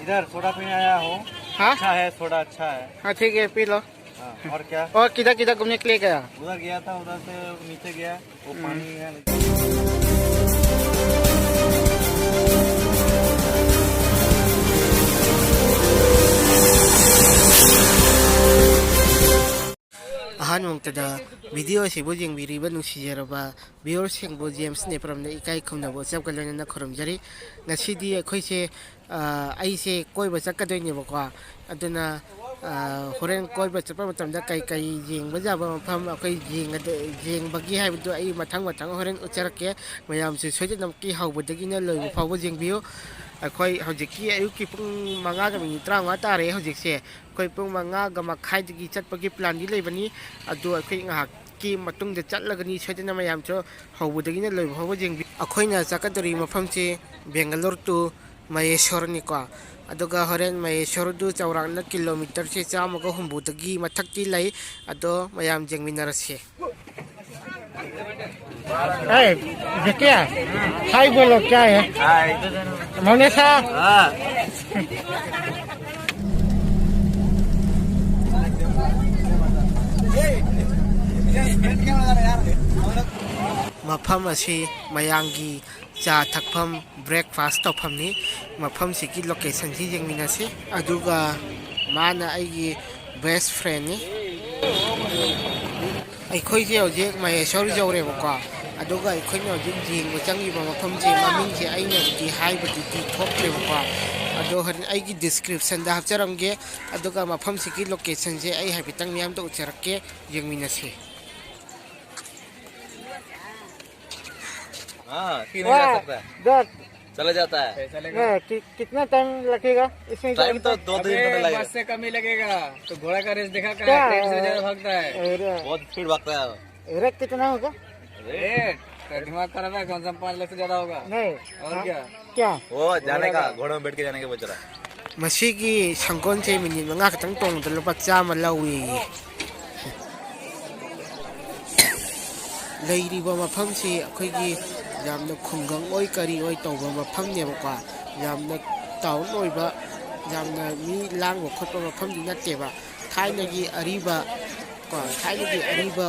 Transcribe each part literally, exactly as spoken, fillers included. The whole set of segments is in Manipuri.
इधर सोडा पीने आया हो। हाँ? अच्छा है, सोडा अच्छा है। हाँ, ठीक है, पी लो। हाँ, और क्या? और किधर किधर घूमने के लिए गया? उधर गया था, उधर से नीचे गया, वो पानी है। ꯑꯍꯥꯟꯕ ꯃꯛꯇꯗ ꯚꯤꯗꯤꯑꯣ ꯑꯁꯤꯕꯨ ꯌꯦꯡꯕꯤꯔꯤꯕ ꯅꯨꯡꯁꯤꯖꯔꯕ ꯚꯤꯌꯨꯋꯔꯁꯤꯡꯕꯨ ꯖꯦꯝꯁ ꯅꯦꯄ꯭ꯔꯝꯅ ꯏꯀꯥꯏ ꯈꯨꯝꯅꯕ ꯎꯠꯆꯕꯒ ꯂꯣꯏꯅꯅ ꯈꯨꯔꯨꯝꯖꯔꯤ꯫ ꯉꯁꯤꯗꯤ ꯑꯩꯈꯣꯏꯁꯦ, ꯑ, ꯑꯩꯁꯦ ꯀꯣꯏꯕ ꯆꯠꯀꯗꯣꯏꯅꯦꯕꯀꯣ꯫ ꯑꯗꯨꯅ, ꯑ, ꯍꯣꯔꯦꯟ ꯀꯣꯏꯕ ꯆꯠꯄ ꯃꯇꯝꯗ ꯀꯩ ꯀꯩ ꯌꯦꯡꯕ ꯌꯥꯕ ꯃꯐꯝ ꯑꯩꯈꯣꯏ ꯌꯦꯡꯒꯗ-, ꯌꯦꯡꯕꯒꯤ ꯍꯥꯏꯕꯗꯨ ꯑꯩ ꯃꯊꯪ ꯃꯊꯪ ꯍꯣꯔꯦꯟ ꯎꯠꯆꯔꯛꯀꯦ꯫ ꯃꯌꯥꯝꯁꯦ ꯁꯣꯏꯗꯅꯃꯛꯀꯤ ꯍꯧꯕꯗꯒꯤꯅ ꯂꯣꯏꯕ ꯐꯥꯎꯕ ꯌꯦꯡꯕꯤꯌꯨ꯫ ꯑꯩꯈꯣꯏ ꯍꯧꯖꯤꯛꯀꯤ ꯑꯌꯨꯛꯀꯤ ꯄꯨꯡ ꯃꯉꯥꯒ ꯃꯤꯅꯤꯠ ꯇꯔꯥꯃꯉꯥ ꯇꯥꯔꯦ ꯍꯧꯖꯤꯛꯁꯦ꯫ ꯑꯩꯈꯣꯏ ꯄꯨꯡ ꯃꯉꯥꯒ ꯃꯈꯥꯏꯗꯒꯤ ꯆꯠꯄꯒꯤ ꯄ꯭ꯂꯥꯟꯗꯤ ꯂꯩꯕꯅꯤ꯫ ꯑꯗꯨ ꯑꯩꯈꯣꯏ ꯉꯥꯏꯍꯥꯛꯀꯤ ꯃꯇꯨꯡꯗ ꯆꯠꯂꯒꯅꯤ꯫ ꯁꯣꯏꯗꯅ ꯃꯌꯥꯝꯁꯨ ꯍꯧꯕꯗꯒꯤꯅ ꯂꯣꯏꯕ ꯐꯥꯎꯕ ꯌꯦꯡꯕꯤ-, ꯑꯩꯈꯣꯏꯅ ꯆꯠꯀꯗꯧꯔꯤꯕ ꯃꯐꯝꯁꯤ ꯕꯦꯡꯒꯂꯣꯔ to ꯃꯍꯦꯁ꯭ꯋꯔꯅꯤꯀꯣ꯫ ꯑꯗꯨꯒ ꯍꯣꯔꯦꯟ ꯃꯍꯦꯁ꯭ꯋꯔꯗꯨ ꯆꯥꯎꯔꯥꯛꯅ ꯀꯤꯂꯣꯃꯤꯇꯔꯁꯦ ꯆꯥꯝꯃꯒ ꯍꯨꯝꯐꯨꯗꯒꯤ ꯃꯊꯛꯇꯤ ꯂꯩ꯫ ꯑꯗꯣ ꯃꯌꯥꯝ ꯌꯦꯡꯃꯤꯟꯅꯔꯁꯤ꯫ ए, ये क्या? हाय बोलो, क्या है? हाय। मोनेसा? हाँ। ꯃꯐꯝ ꯑꯁꯤ ꯃꯌꯥꯝꯒꯤ ꯆꯥ ꯊꯛꯐꯝ, ꯕ꯭ꯔꯦꯛꯐꯥꯁ ꯇꯧꯐꯝꯅꯤ꯫ ꯃꯐꯝꯁꯤꯒꯤ ꯂꯣꯀꯦꯁꯟꯁꯤ ꯌꯦꯡꯃꯤꯟꯅꯁꯤ꯫ ꯑꯗꯨꯒ ꯃꯥꯅ ꯑꯩꯒꯤ ꯕꯦꯁ ꯐ꯭ꯔꯦꯟꯅꯤ꯫ ꯑꯩꯈꯣꯏꯁꯦ ꯍꯧꯖꯤꯛ ꯃꯍꯦꯁ꯭ꯋꯔ ꯌꯧꯔꯦꯕꯀꯣ꯫ ꯑꯗꯨꯒ ꯑꯩꯈꯣꯏꯅ ꯍꯧꯖꯤꯛ ꯌꯦꯡꯕ ꯆꯪꯉꯤꯕ ꯃꯐꯝꯁꯦ, ꯃꯃꯤꯡꯁꯦ ꯑꯩꯅꯕꯨꯗꯤ ꯍꯥꯏꯕꯗꯨꯗꯤ ꯊꯣꯛꯇ꯭ꯔꯦꯕꯀꯣ꯫ ꯑꯗꯣ ꯍꯣꯔꯦꯟ ꯑꯩꯒꯤ ꯗꯤꯁꯀ꯭ꯔꯤꯞꯁꯟꯗ ꯍꯥꯞꯆꯔꯝꯒꯦ꯫ ꯑꯗꯨꯒ ꯃꯐꯝꯁꯤꯒꯤ ꯂꯣꯀꯦꯁꯟꯁꯦ ꯑꯩ ꯍꯥꯏꯐꯦꯠꯇꯪ ꯃꯤꯌꯥꯝꯗ ꯎꯠꯆꯔꯛꯀꯦ, ꯌꯦꯡꯃꯤꯟꯅꯁꯤ꯫ हाँ, क्यों नहीं जा वाह, सकता है? दस। चला जाता है। नहीं, कि-, कितना टाइम लगेगा इसमें टाइम जाने तो का? दो तीन घंटे अबे, लगेगा। बस से कम ही लगेगा। तो घोड़ा का रेस देखा क्या? क्या? ट्रेन से ज्यादा भागता है। अरे। बहुत स्पीड भागता है। रेट कितना होगा? रेट? तो दिमाग खराब है, कौन सा पाँच लाख से ज्यादा होगा? नहीं। और हाँ। क्या? क्या? वो जाने का, घोड़े में बैठ के जाने का बोल रहा है। ꯃꯁꯤꯒꯤ ꯁꯪꯒꯣꯜꯁꯦ ꯃꯤꯅꯤꯠ ꯃꯉꯥ ꯈꯛꯇꯪ ꯇꯣꯡꯕꯗ ꯂꯨꯄꯥ ꯆꯥꯝꯃ ꯂꯧꯏ꯫ ꯂꯩꯔꯤꯕ ꯃꯐꯝꯁꯤ ꯑꯩꯈꯣꯏꯒꯤ ꯌꯥꯝꯅ ꯈꯨꯡꯒꯪ ꯑꯣꯏ ꯀꯔꯤ ꯑꯣꯏ ꯇꯧꯕ ꯃꯐꯝꯅꯦꯕꯀꯣ꯫ ꯌꯥꯝꯅ ꯇꯥꯎꯟ ꯑꯣꯏꯕ ꯌꯥꯝꯅ ꯃꯤ ꯂꯥꯡꯕ ꯈꯣꯠꯄ ꯃꯐꯝꯗꯤ ꯅꯠꯇꯦꯕ꯫ ꯊꯥꯏꯅꯒꯤ ꯑꯔꯤꯕ ꯀꯣ, ꯊꯥꯏꯅꯒꯤ ꯑꯔꯤꯕ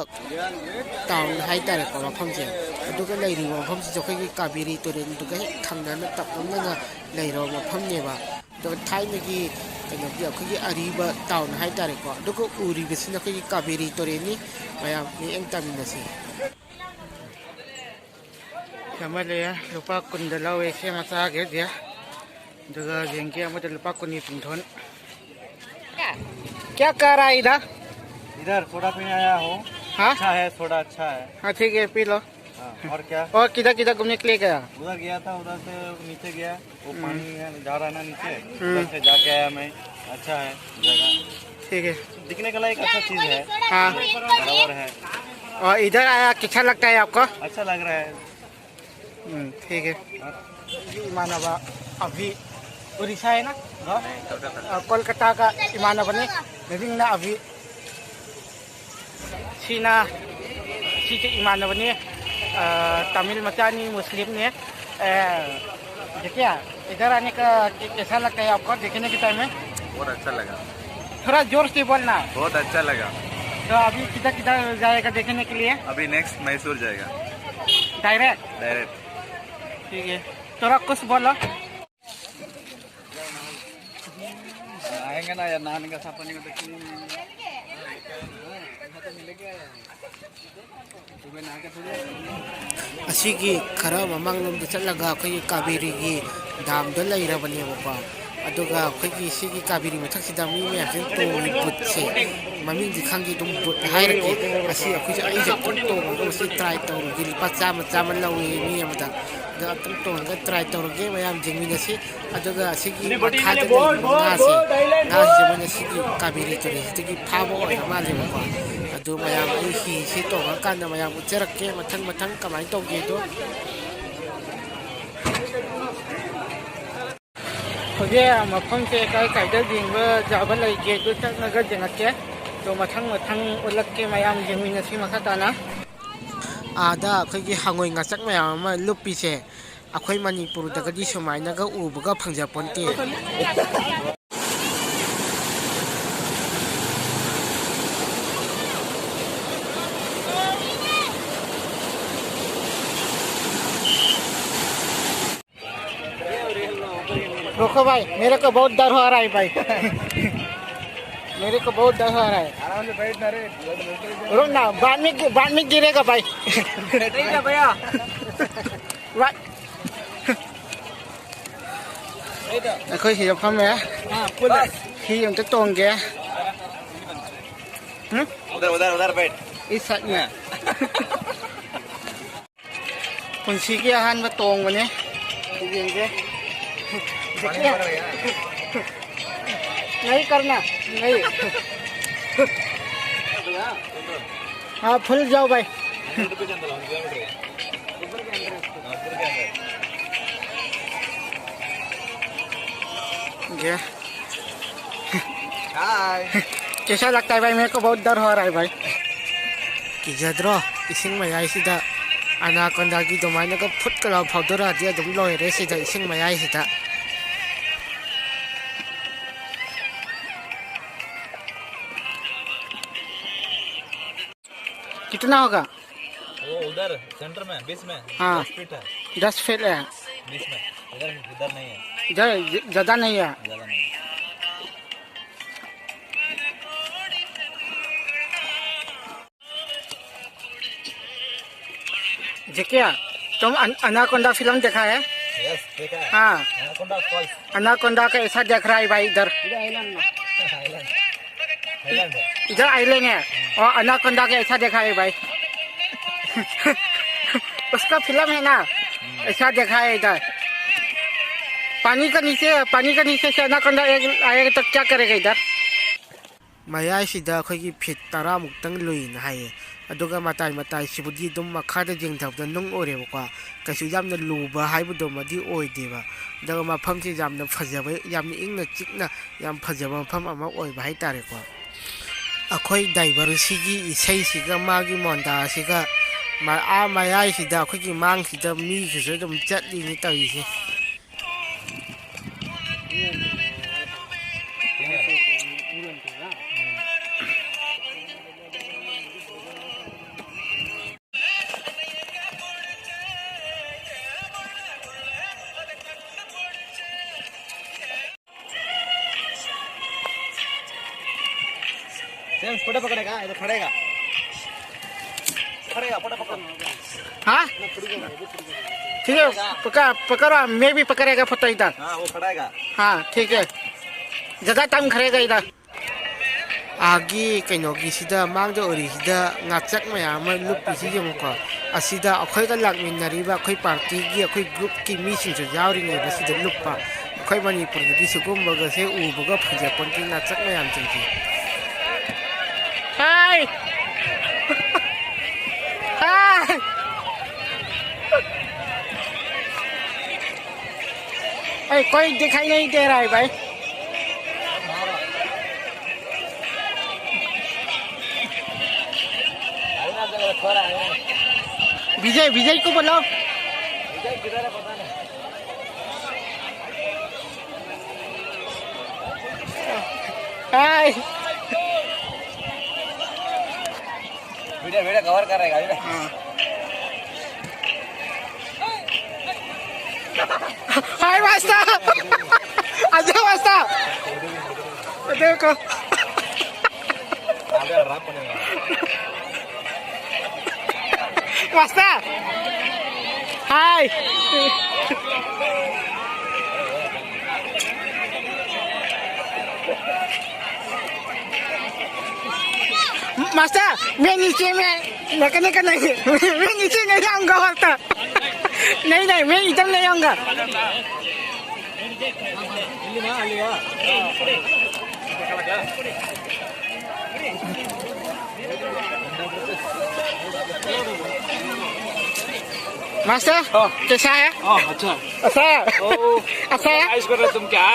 ꯇꯥꯎꯟ ꯍꯥꯏꯇꯥꯔꯦꯀꯣ ꯃꯐꯝꯁꯦ꯫ ꯑꯗꯨꯒ ꯂꯩꯔꯤꯕ ꯃꯐꯝꯁꯤꯁꯨ ꯑꯩꯈꯣꯏꯒꯤ ꯀꯥꯕꯦꯔꯤ ꯇꯨꯔꯦꯜꯗꯨꯒ ꯍꯦꯛ ꯊꯪꯅꯅ ꯇꯞꯅꯅ ꯂꯩꯔꯕ ꯃꯐꯝꯅꯦꯕ꯫ ꯑꯗꯣ ꯊꯥꯏꯅꯒꯤ ꯀꯩꯅꯣꯒꯤ ꯑꯩꯈꯣꯏꯒꯤ ꯑꯔꯤꯕ ꯇꯥꯎꯟ ꯍꯥꯏꯇꯥꯔꯦꯀꯣ꯫ ꯑꯗꯨꯒ ꯎꯔꯤꯕꯁꯤꯅ ꯑꯩꯈꯣꯏꯒꯤ ꯀꯥꯕꯦꯔꯤ ꯇꯨꯔꯦꯜꯅꯤ꯫ ꯃꯌꯥꯝ ꯃꯤꯠꯌꯦꯡ ꯇꯥꯃꯤꯟꯅꯁꯤ꯫ ꯑꯃ ꯂꯩꯌꯦ, ꯂꯨꯄꯥ ꯀꯨꯟꯗ ꯂꯧꯋꯦ ꯁꯦꯝꯃ ꯆꯥꯒꯦ ꯍꯧꯖꯤꯛ꯫ ꯑꯗꯨꯒ ꯌꯦꯡꯒꯦ ꯑꯃꯗ ꯂꯨꯄꯥ ꯀꯨꯟꯒꯤ ꯄꯨꯡꯊꯣꯟ꯫ क्या कर रहा है इधर? इधर सोडा पीने आया हूँ। हाँ? अच्छा है, सोडा अच्छा है। हाँ, ठीक है, पी लो। हाँ, और क्या? और किधर किधर घूमने के लिए गया? उधर गया था, उधर से नीचे गया, वो हम्म। पानी है, जा रहा है ना नीचे, हम्म। उधर से जाके आया मैं। अच्छा है जगह। ठीक है। दिखने के लायक अच्छा चीज़ है। हाँ। बराबर है। और इधर आया, कैसा लगता है आपको? अच्छा लग रहा है। ꯎꯝ, ठीक है। ꯏꯃꯥꯟꯅꯕ ꯑꯚꯤ, ꯎꯔꯤꯁꯥ ꯍꯥꯏꯅ? ꯑ, ꯀꯣꯜꯀꯇꯥꯒ ꯏꯃꯥꯟꯅꯕꯅꯤ꯫ ꯃꯃꯤꯡꯅ ꯑꯚꯤ꯫ ꯁꯤꯅ, ꯁꯤꯁꯦ ꯏꯃꯥꯟꯅꯕꯅꯤ꯫ ꯑ, ꯇꯥꯃꯤꯜ ꯃꯆꯥꯅꯤ, ꯃꯨꯁꯂꯤꯝꯅꯤ꯫ ꯑ, देखिए, इधर आने का कै-, कैसा लगता है आपको देखने के टाइम में? बहुत अच्छा लगा। थोड़ा जोर से बोलना। बहुत अच्छा लगा। तो अभी किधर किधर जाएगा देखने के लिए? अभी नेक्स्ट मैसूर जाएगा। डायरेक्ट? डायरेक्ट। ठीक है, थोड़ा कुछ बोलो। आएंगे ना यार, नहाने का साफ पानी में तो क्यों नहीं आएंगे? असीगी खरा ममांग लोम दे चलगा अखोई काबेरी गी दाम दो लई रबने बपा। ꯑꯗꯨꯒ ꯑꯩꯈꯣꯏꯒꯤ ꯁꯤꯒꯤ ꯀꯥꯕꯦꯔꯤ ꯃꯊꯛꯁꯤꯗ ꯃꯤ ꯃꯌꯥꯝꯁꯤꯅ ꯇꯣꯡꯉꯤ ꯕꯨꯠꯁꯦ, ꯃꯃꯤꯡꯗꯤ ꯈꯪꯗꯦ, ꯑꯗꯨꯝ ꯕꯨꯠ ꯍꯥꯏꯔꯒꯦ꯫ ꯑꯁꯤ ꯑꯩꯈꯣꯏꯁꯨ, ꯑꯩꯁꯨ ꯑꯗꯨꯝ ꯇꯣꯡꯉꯒ ꯃꯁꯤ ꯇ꯭ꯔꯥꯏ ꯇꯧꯔꯒꯦ꯫ ꯂꯨꯄꯥ ꯆꯥꯝꯃ, ꯆꯥꯝꯃ ꯂꯧꯏ ꯃꯤ ꯑꯃꯗ꯫ ꯑꯗꯣ ꯑꯗꯨꯝ ꯇꯣꯡꯉꯒ ꯇ꯭ꯔꯥꯏ ꯇꯧꯔꯒꯦ, ꯃꯌꯥꯝ ꯌꯦꯡꯃꯤꯟꯅꯁꯤ꯫ ꯑꯗꯨꯒ ꯑꯁꯤꯒꯤ ꯃꯈꯥꯗ ꯂꯩꯔꯤꯕ ꯉꯥꯁꯦ, ꯉꯥꯁꯤꯁꯦ ꯃꯣꯏꯅ ꯁꯤꯒꯤ ꯀꯥꯕꯦꯔꯤ ꯇꯨꯔꯦꯜꯁꯤꯗꯒꯤ ꯐꯥꯕ ꯑꯣꯏꯔ ꯃꯥꯜꯂꯦꯕꯀꯣ꯫ ꯑꯗꯨ ꯃꯌꯥꯝ ꯑꯩ ꯍꯤꯁꯦ ꯇꯣꯡꯉꯀꯥꯟꯗ ꯃꯌꯥꯝ ꯎꯠꯆꯔꯛꯀꯦ ꯃꯊꯪ ꯃꯊꯪ ꯀꯃꯥꯏꯅ ꯇꯧꯒꯦꯗꯣ꯫ ꯍꯧꯖꯤꯛ ꯃꯐꯝꯁꯦ ꯀꯥꯏ ꯀꯥꯏꯗ ꯌꯦꯡꯕ ꯌꯥꯕ ꯂꯩꯒꯦ, ꯑꯗꯨ ꯆꯠꯂꯒ ꯌꯦꯡꯉꯛꯀꯦ꯫ ꯑꯗꯣ ꯃꯊꯪ ꯃꯊꯪ ꯎꯠꯂꯛꯀꯦ, ꯃꯌꯥꯝ ꯌꯦꯡꯃꯤꯟꯅꯁꯤ ꯃꯈꯥ ꯇꯥꯅ꯫ ꯑꯥꯗ ꯑꯩꯈꯣꯏꯒꯤ ꯍꯪꯉꯣꯏ ꯉꯥꯆꯛ ꯃꯌꯥꯝ ꯑꯃ ꯂꯨꯞꯄꯤꯁꯦ, ꯑꯩꯈꯣꯏ ꯃꯅꯤꯄꯨꯔꯗꯒꯗꯤ ꯁꯨꯃꯥꯏꯅꯒ ꯎꯕꯒ ꯐꯪꯖꯄꯣꯟꯇꯦ꯫ रुको भाई, मेरे को बहुत डर हो रहा है भाई। मेरे को बहुत डर हो रहा है। रुक ना, बाद में गि-, बाद में गिरेगा भाई। ठीक है भैया। वा- ꯑꯩꯈꯣꯏ ꯁꯤꯗ ꯐꯝꯃꯦ꯫ ꯍꯤ ꯑꯝꯇ ꯇꯣꯡꯒꯦ꯫ ꯎꯝ? उधर उधर उधर बैठ। ꯏꯁ, ꯁꯠꯅꯦ꯫ ꯄꯨꯟꯁꯤꯒꯤ ꯑꯍꯥꯟꯕ ꯇꯣꯡꯕꯅꯦ꯫ ꯌꯦꯡꯒꯦ꯫ नहीं करना, नहीं। हाँ, फुल जाओ भाई। ये। हाय। कैसा लगता है भाई? मेरे को बहुत डर हो रहा है भाई। ꯀꯤꯖꯗ꯭ꯔꯣ? ꯏꯁꯤꯡ ꯃꯌꯥꯏꯁꯤꯗ ꯑꯅꯥꯀꯣꯟꯗꯥꯒꯤ ꯑꯗꯨꯃꯥꯏꯅꯒ ꯐꯨꯠꯀ ꯂꯥꯎ ꯐꯥꯎꯗꯣꯔꯛꯑꯗꯤ ꯑꯗꯨꯝ ꯂꯣꯏꯔꯦ ꯁꯤꯗ, ꯏꯁꯤꯡ ꯃꯌꯥꯏꯁꯤꯗ꯫ कितना होगा? वो उधर सेंटर में, बीच में, हाँ। दस फीट है। दस फीट है। बीच में, इधर, इधर नहीं है। इधर ज-, ज़्यादा नहीं है। ज़्यादा नहीं है। जेके, तुम अन-, अनाकोंडा फिल्म देखा है? यस, देखा है। हाँ। Anaconda false. अनाकोंडा का ऐसा देख रहा है भाई इधर। इधर आइलैंड में। आइलैंड। आइलैंड है। इधर आइलैंड है। और अनाकोंडा का ऐसा देखा है भाई। उसका फिल्म है ना, ऐसा देखा है इधर। पानी का नीचे, पानी का नीचे से अनाकोंडा एक आएगा तो क्या करेगा इधर? ꯃꯌꯥꯏꯁꯤꯗ ꯑꯩꯈꯣꯏꯒꯤ ꯐꯤꯠ ꯇꯔꯥꯃꯨꯛꯇꯪ ꯂꯨꯏꯅ ꯍꯥꯏꯌꯦ꯫ ꯑꯗꯨꯒ ꯃꯇꯥꯏ ꯃꯇꯥꯏꯁꯤꯕꯨꯗꯤ ꯑꯗꯨꯝ ꯃꯈꯥꯗ ꯌꯦꯡꯊꯕꯗ ꯅꯨꯡ ꯑꯣꯏꯔꯦꯕꯀꯣ꯫ ꯀꯩꯁꯨ ꯌꯥꯝꯅ ꯂꯨꯕ ꯍꯥꯏꯕꯗꯨꯃꯗꯤ ꯑꯣꯏꯗꯦꯕ꯫ ꯑꯗꯨꯒ ꯃꯐꯝꯁꯤ ꯌꯥꯝꯅ ꯐꯖꯕ, ꯌꯥꯝꯅ ꯏꯪꯅ ꯆꯤꯛꯅ ꯌꯥꯝ ꯐꯖꯕ ꯃꯐꯝ ꯑꯃ ꯑꯣꯏꯕ ꯍꯥꯏꯇꯥꯔꯦꯀꯣ꯫ ꯑꯩꯈꯣꯏ ꯗꯥꯏꯚꯔꯁꯤꯒꯤ ꯏꯁꯩꯁꯤꯒ ꯃꯥꯒꯤ ꯃꯣꯟꯗꯥꯁꯤꯒ ꯃ-, ꯑꯥ ꯃꯌꯥꯏꯁꯤꯗ, ꯑꯩꯈꯣꯏꯒꯤ ꯃꯥꯡꯁꯤꯗ ꯃꯤꯁꯤꯁꯨ ꯑꯗꯨꯝ ꯆꯠꯂꯤꯅꯤ ꯇꯧꯔꯤꯁꯦ꯫ जेम्स, फोटो पकड़ेगा, इधर खड़ेगा। खड़ेगा, फोटो पकड़। हाँ? ठीक है, पकड़, पकड़ रहा, मैं भी पकड़ेगा फोटो इधर। हाँ, वो खड़ेगा। हाँ, ठीक है। जगह तंग करेगा इधर। ꯑꯥꯒꯤ ꯀꯩꯅꯣꯒꯤꯁꯤꯗ, ꯃꯥꯡꯗ ꯎꯔꯤꯁꯤꯗ ꯉꯥꯆꯛ ꯃꯌꯥꯝ ꯑꯃ ꯂꯨꯞꯄꯤꯁꯤ ꯌꯦꯡꯉꯨꯀꯣ꯫ ꯑꯁꯤꯗ ꯑꯩꯈꯣꯏꯒ ꯂꯥꯛꯃꯤꯟꯅꯔꯤꯕ ꯑꯩꯈꯣꯏ ꯄꯥꯔꯇꯤꯒꯤ, ꯑꯩꯈꯣꯏ ꯒ꯭ꯔꯨꯞꯀꯤ ꯃꯤꯁꯤꯡꯁꯨ ꯌꯥꯎꯔꯤꯉꯩꯗ ꯁꯤꯗ ꯂꯨꯞꯄ꯫ ꯑꯩꯈꯣꯏ ꯃꯅꯤꯄꯨꯔꯒꯤꯗꯤ ꯁꯤꯒꯨꯝꯕꯒꯁꯦ ꯎꯕꯒ ꯐꯪꯖꯄꯣꯟꯇꯦ, ꯉꯥꯆꯛ ꯃꯌꯥꯝꯁꯤꯡꯁꯦ꯫ ꯍꯥꯏ! ꯍꯥꯏ! ए, कोई दिखाई नहीं दे रहा है भाई। विजय, विजय को बुलाओ। हाय। वीडियो, वीडियो कवर कर रहा है, वीडियो। हाँ। हाय मास्टर। अजय मास्टर। देखो। मास्टर। हाय। मास्टर, मैं नीचे में, मैं, नहीं, नहीं, मैं नीचे नहीं आऊंगा मास्टर। नहीं, नहीं, मैं इधर नहीं आऊंगा। मास्टर, हाँ। कैसा है? हाँ, अच्छा। अच्छा है? ओ, अच्छा है? आइस कर रहे तुम क्या?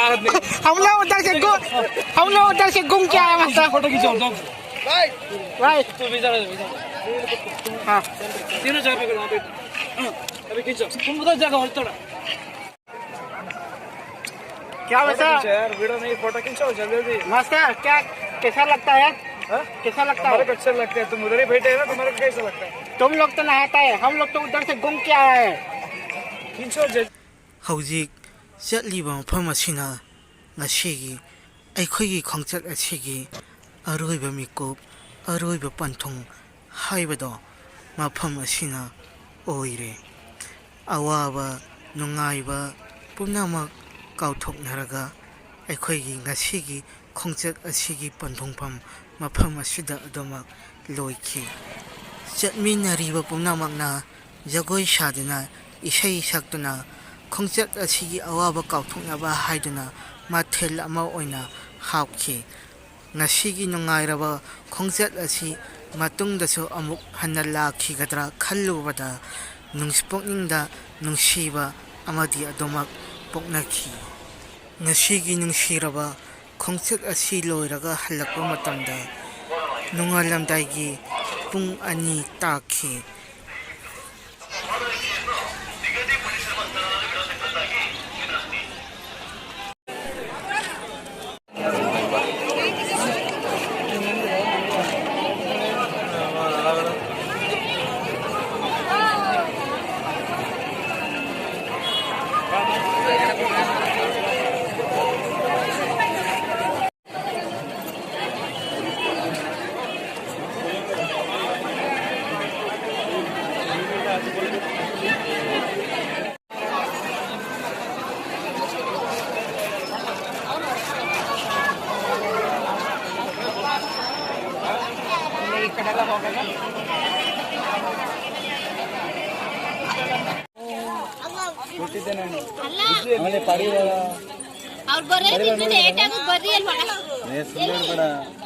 हम लोग उधर से घू-, हम लोग उधर से घूम के आए, मास्टर। फोटो खींचो, उधर। राइट। तू भी इधर आ, इधर। हाँ। तीनों जगह पे करो, वहाँ पे। हाँ, अभी खींचो। तुम उधर जाकर और थोड़ा। क्या फोटो वैसा? खींचो यार, वीडियो नहीं, फोटो खींचो जल्दी जल्दी। मास्टर, क्या, कैसा लगता है? हाँ? कैसा लगता है? हमारे को अच्छा लगता है, तुम उधर ही बैठे हो ना, तुम्हारे को कैसा लगता है? तुम लोग तो नहाता है, हम लोग तो उधर से घूम के आया है। खींचो जल्दी। ꯍꯧꯖꯤꯛ ꯆꯠꯂꯤꯕ ꯃꯐꯝ ꯑꯁꯤꯅ ꯉꯁꯤꯒꯤ ꯑꯩꯈꯣꯏꯒꯤ ꯈꯣꯡꯆꯠ ꯑꯁꯤꯒꯤ ꯑꯔꯣꯏꯕ ꯃꯤꯀꯨꯞ, ꯑꯔꯣꯏꯕ ꯄꯟꯊꯨꯡ ꯍꯥꯏꯕꯗꯣ ꯃꯐꯝ ꯑꯁꯤꯅ ꯑꯣꯏꯔꯦ꯫ ꯑꯋꯥꯕ ꯅꯨꯡꯉꯥꯏꯕ ꯄꯨꯝꯅꯃꯛ ꯀꯥꯎꯊꯣꯛꯅꯔꯒ ꯑꯩꯈꯣꯏꯒꯤ ꯉꯁꯤꯒꯤ ꯈꯣꯡꯆꯠ ꯑꯁꯤꯒꯤ ꯄꯟꯊꯨꯡꯐꯝ ꯃꯐꯝ ꯑꯁꯤꯗ ꯑꯗꯨꯃꯛ ꯂꯣꯏꯈꯤ꯫ ꯆꯠꯃꯤꯟꯅꯔꯤꯕ ꯄꯨꯝꯅꯃꯛꯅ ꯖꯒꯣꯏ ꯁꯥꯗꯨꯅ, ꯏꯁꯩ ꯁꯛꯇꯨꯅ, ꯈꯣꯡꯆꯠ ꯑꯁꯤꯒꯤ ꯑꯋꯥꯕ ꯀꯥꯎꯊꯣꯛꯅꯕ ꯍꯥꯏꯗꯨꯅ ꯃꯊꯦꯜ ꯑꯃ ꯑꯣꯏꯅ ꯍꯥꯞꯈꯤ꯫ ꯉꯁꯤꯒꯤ ꯅꯨꯡꯉꯥꯏꯔꯕ ꯈꯣꯡꯆꯠ ꯑꯁꯤ ꯃꯇꯨꯡꯗꯁꯨ ꯑꯃꯨꯛ ꯍꯟꯅ ꯂꯥꯛꯈꯤꯒꯗ꯭ꯔꯥ ꯈꯜꯂꯨꯕꯗ ꯅꯨꯡꯁꯤ-, ꯄꯨꯛꯅꯤꯡꯗ ꯅꯨꯡꯁꯤꯕ ꯑꯃꯗꯤ ꯑꯗꯨꯃꯛ ꯄꯣꯛꯅꯈꯤ꯫ ꯉꯁꯤꯒꯤ ꯅꯨꯡꯁꯤꯔꯕ ꯈꯣꯡꯆꯠ ꯑꯁꯤ ꯂꯣꯏꯔꯒ ꯍꯜꯂꯛꯄ ꯃꯇꯝꯗ ꯅꯣꯡꯉꯥꯜꯂꯝꯗꯥꯏꯒꯤ ꯄꯨꯡ ꯑꯅꯤ ꯇꯥꯈꯤ꯫ ಆಮೇಲೆ ಪಾರಿವಾಳ. ಅವ್ರು ಬರ್ರಿ, ತಿಂದು ಲೇಟ್ ಆಗೋದು ಬರ್ರಿ ಅಲ್ವಾ? ಏ, ಸುಳ್ಳು ಹೇಳ್ಬೇಡ.